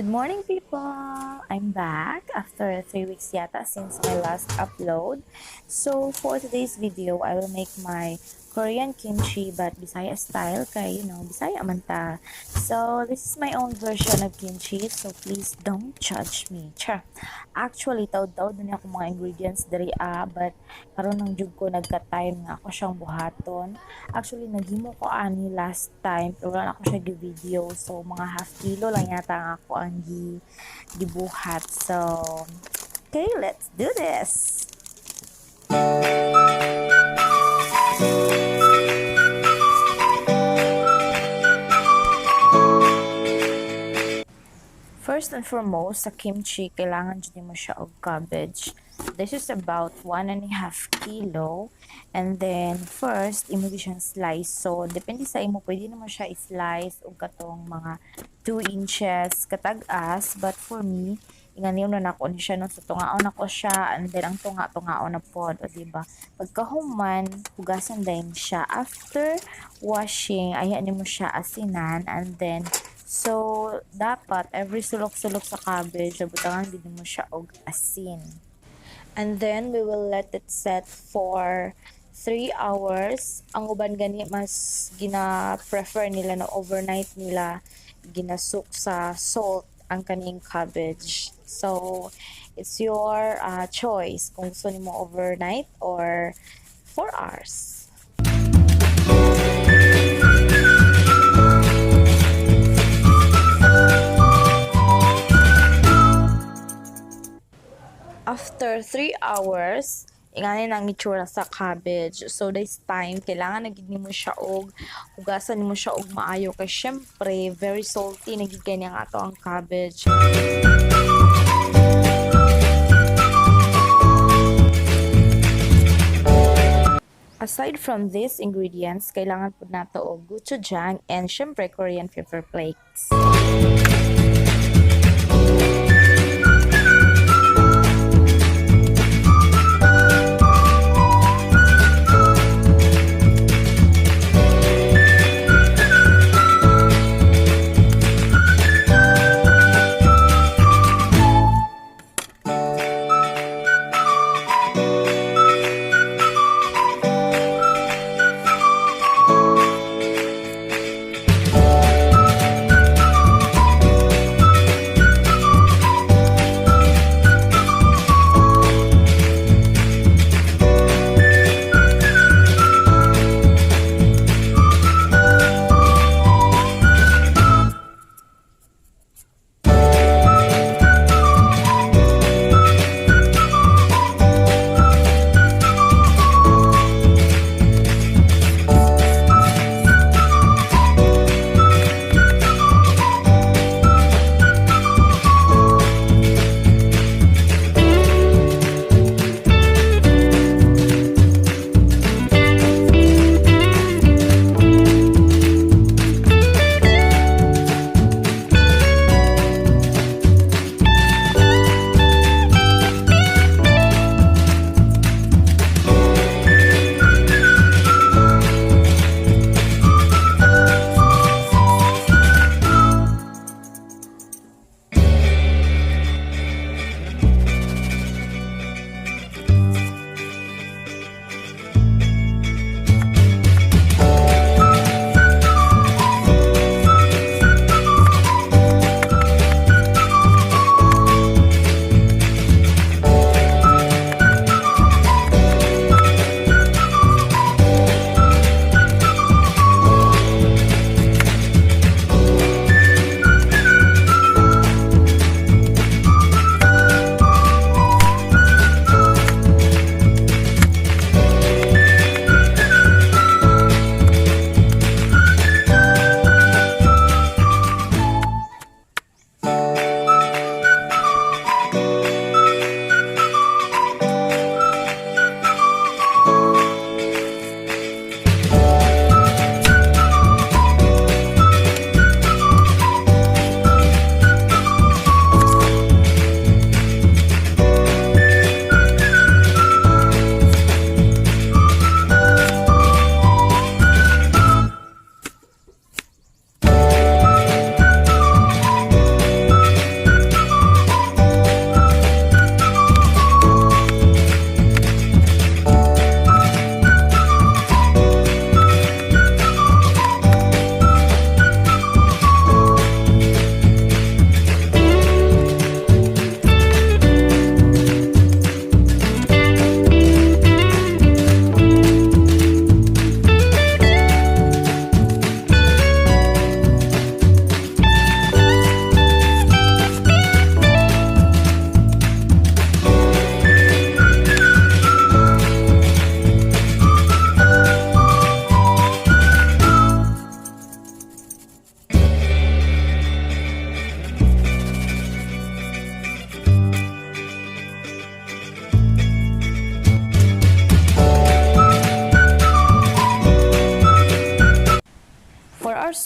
Good morning, people! I'm back after 3 weeks yata since my last upload. So for today's video, I will make my Korean kimchi but Bisaya style kay Bisaya man ta. So this is my own version of kimchi, so please don't judge me. Char. Actually, taud-taud na ako mga ingredients diri ah, but karon lang jud ko nagka-time nga ako siyang buhaton. Actually, naghimo ko ani last time pero wala na ako siya gi-video. So mga half kilo lang yata ang ako ang gibuhat. So, okay, let's do this! First and foremost, sa kimchi, kailangan jud mo siya og cabbage. This is about 1.5 kilo. And then, first, imo gyud siyang slice. So, depende sa imo, pwede namo siya i-slice og katong mga 2 inches katag-as. But for me, inganiyon na nako ni siya, no? So, tungaon nako siya and then ang tunga-tungaon na pod, o diba? Pagkahuman, hugasan din siya. After washing, ayaw nimo siya asinan and then so, dapat every sulok-sulok sa cabbage, butangan gid mo siya og asin. And then, we will let it set for 3 hours. Ang uban gani, mas gina-prefer nila na overnight nila gina-soak sa salt ang kaning cabbage. So, it's your choice kung gusto nimo overnight or 4 hours. After 3 hours, ingani na ang itsura sa cabbage. So this time, kailangan na gid nimo siya og hugasan nimo siya og maayo kay syempre very salty na gid kay ang ato ang cabbage. Aside from these ingredients, kailangan pud nato og gochujang and syempre Korean pepper flakes.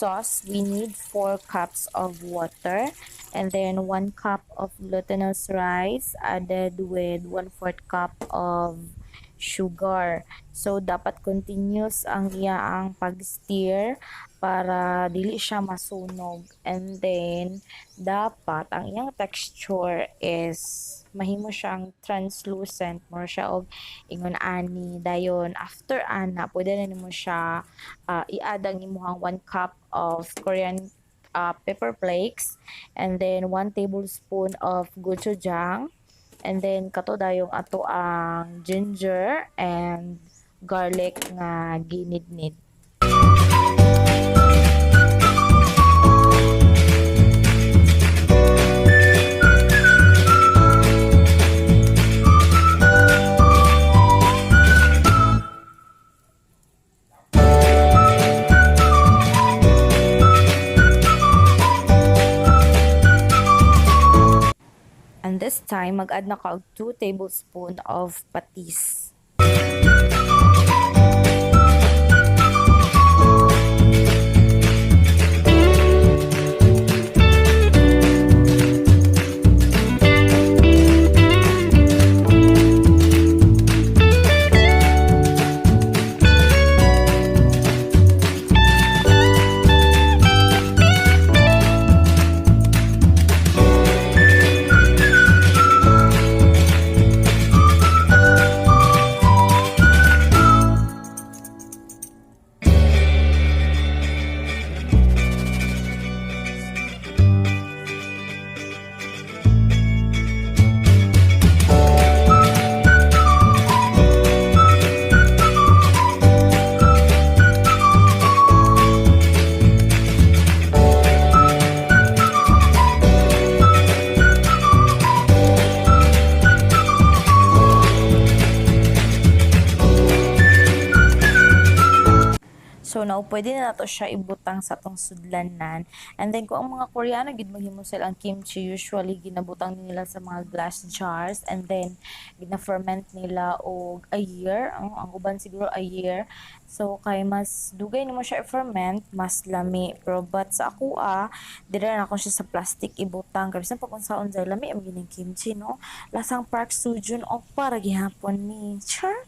sauce, we need 4 cups of water and then 1 cup of glutinous rice added with 1/4 cup of sugar. So dapat continuous ang iyaang pag-stir para dili siya masunog. And then dapat ang iyang texture is mahimo siyang translucent, more siya og ingon ani. Dayon after ana, pwede na nimo siya i-add ang imuhang 1 cup of Korean pepper flakes and then 1 tablespoon of gochujang. And then kato dayong ato ang ginger and garlic nga ginidnid. And this time, mag-add na ka og 2 tablespoon of patis. So now, pwede na nato siya ibutang sa atong sudlanan. And then kung ang mga Koreano gid maghimo sila ang kimchi, usually ginabutang nila sa mga glass jars and then gina-ferment nila og a year, ang uban siguro a year. So kay mas dugay nimo siya i-ferment, mas lami. Pero but sa ako dira na ako siya sa plastic ibutang kay bisan pag unsaon jay lami man gyud ning kimchi, no. Lasang Park Seo-joon og para gihapon ni. Char.